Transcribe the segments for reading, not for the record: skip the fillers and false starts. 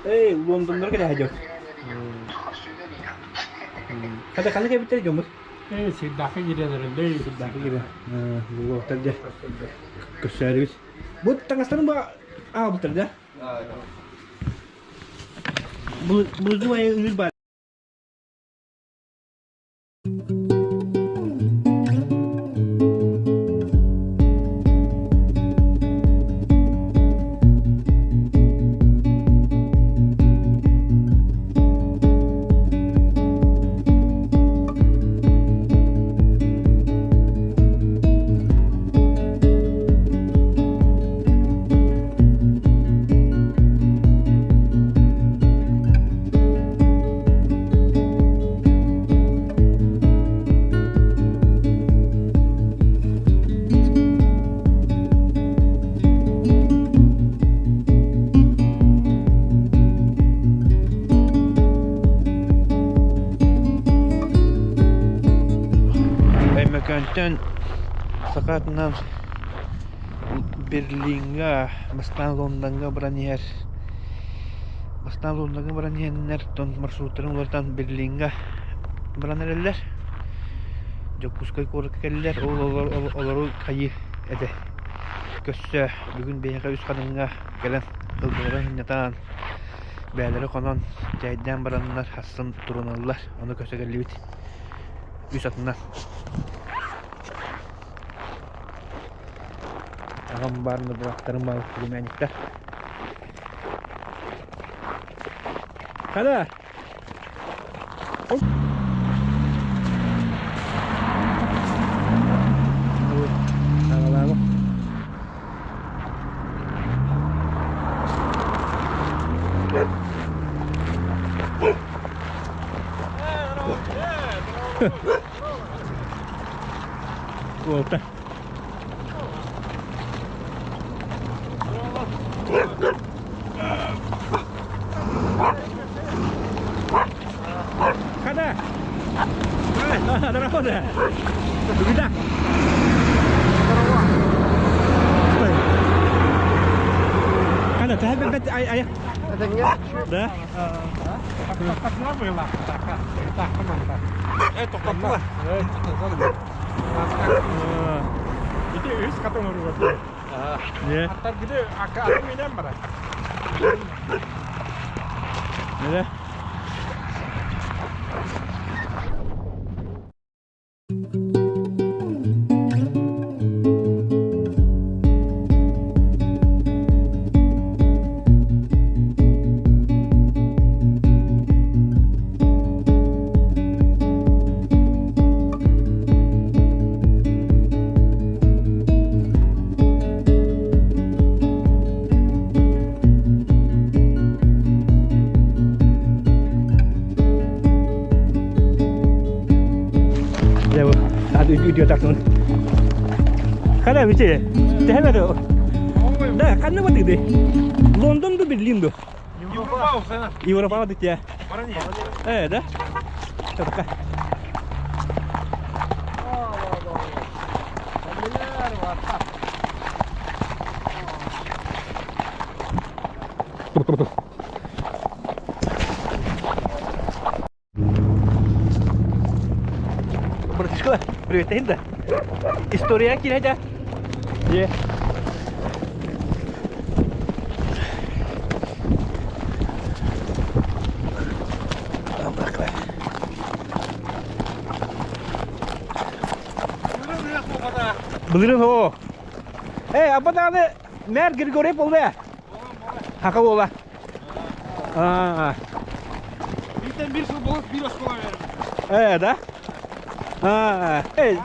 Эй, Лондоннор кэлэ сылдьабыт. Хата ханна кэлбиттэр дьоммут? Ээ, сирдээххэ киирэн Сирдээххэ киирэн. Буолуохтар дьэ. Көрсөөрүбүт. Бу таҥастарын бу аҕалбыттар да? Былыргы айы ыҥыр баар. Өймөкөөнтөн саха атынан Берлиҥҥа, бастаан Лондоҥҥа баран иһэр бастаан Лондоҥҥа баран иһэннэр, оттон маршруттарын уларытан Берлиҥҥа баран эрэллэр. Дьокуускай куоракка кэллилэр, ол олору хайыы этэ көрсө бүгүн биһиэхэ Үс Хатыҥҥа кэлэн ылгыларын сынньатан, бэйэлэрэ хонон, чэйдээн бараннар сарсын туруналлар, ону көрсө кэллибит үс атынан. Аҕам баарына бырааттарым баар племянниктар. Хана! Аҕалаабы. Уолта. Хана! Здорово! Беда! Хана, ты опять ай ай. Да? Ити үс хатыҥ уругар. Аттар гиде аты минен бара. Нere? Дьэ бу үтүө тахсыбын. Хана бичи, тэһэмэ Да, ханна батыгды? Лондон ду Берлин ду? Европа дитя. Э, да? Чатка. Братишка, привет, да? История киирэ Е. Былырын о. Эй, абадааны мэр Григорий болду. Хака буола. Аа. Бииртэн биир сыл болос биир оскуола берем. Э, да? Аа, эй.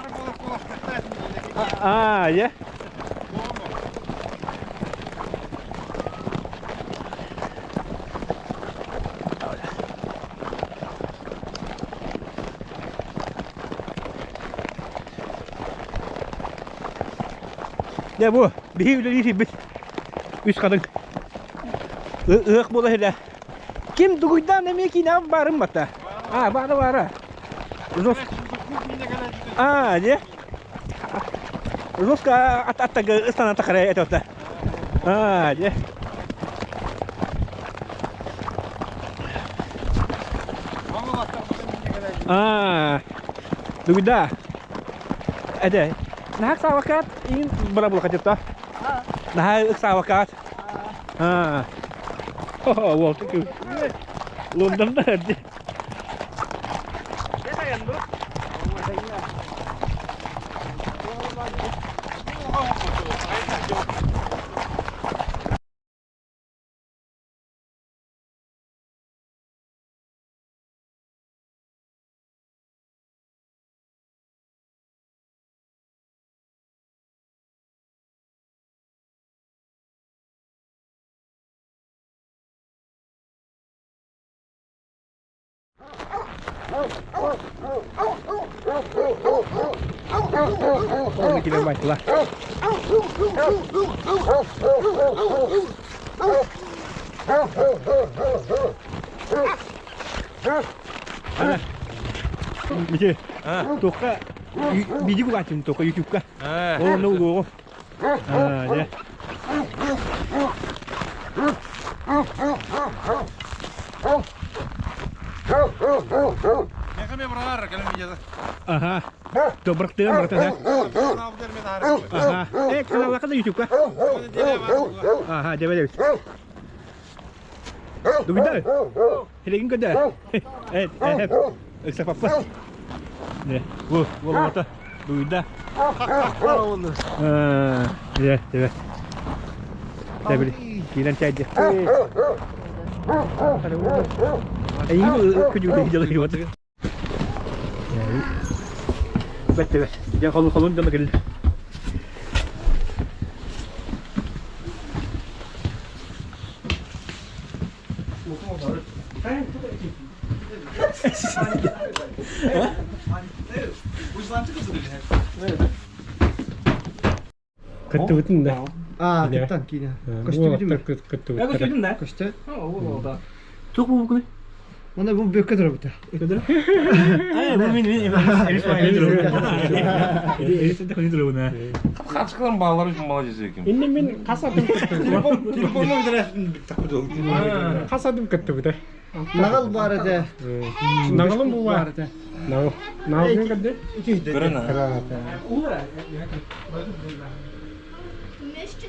Аа, е. Дьэ бу биһи үлэлиир сирбит үс хатыҥ ыһыах буола сирэ. Ким дугуйдаан эмиэ киинэҕэ баарым бата. А, баара баара. А, не? Жестко аттага ыстана тахара это. А, не? А, дугуйда. Это, наһаа ыксаабаккаат, иин бара булахатыпта. Наһаа ыксаабаккаат. Аа. Уол Лондонда эрди. Оны килен байтыла. Мичи, тоққа видео бугачым тоққа ютубка. О, ну го. А, дьэ. Аха. Добрыктыгын братан. Аха. Э, каналлака да ютубка. Аха, дебе дебит. Дугда. Хилегин көдө. Э, э, ыкса папа. Не, бу, бу Дугда. Дьэ, дебе. Тэбили. Киирэн чайдык. Эйигин күдүгү дьалыйбат. Бэт бэт. Дьэ холун холун дьоно кэллэ. Кыттыбытын да. А, кыттан киинэ. Көстүбүтүм. Кыттыбытын да. Көстө. Туох бу күнү? Оны бу бөккө турабыта. Ай, бу мин мин Хапкалар балалар үчүн молодец экен. Инне мен хас адым кыттыбыта. Телефонун билесин такты. Хас адым кыттыбыта. Нагал бар эте. Нагалым бу бар бар. эте. Нагал. Нагал кадды. Көрөн. Вместе.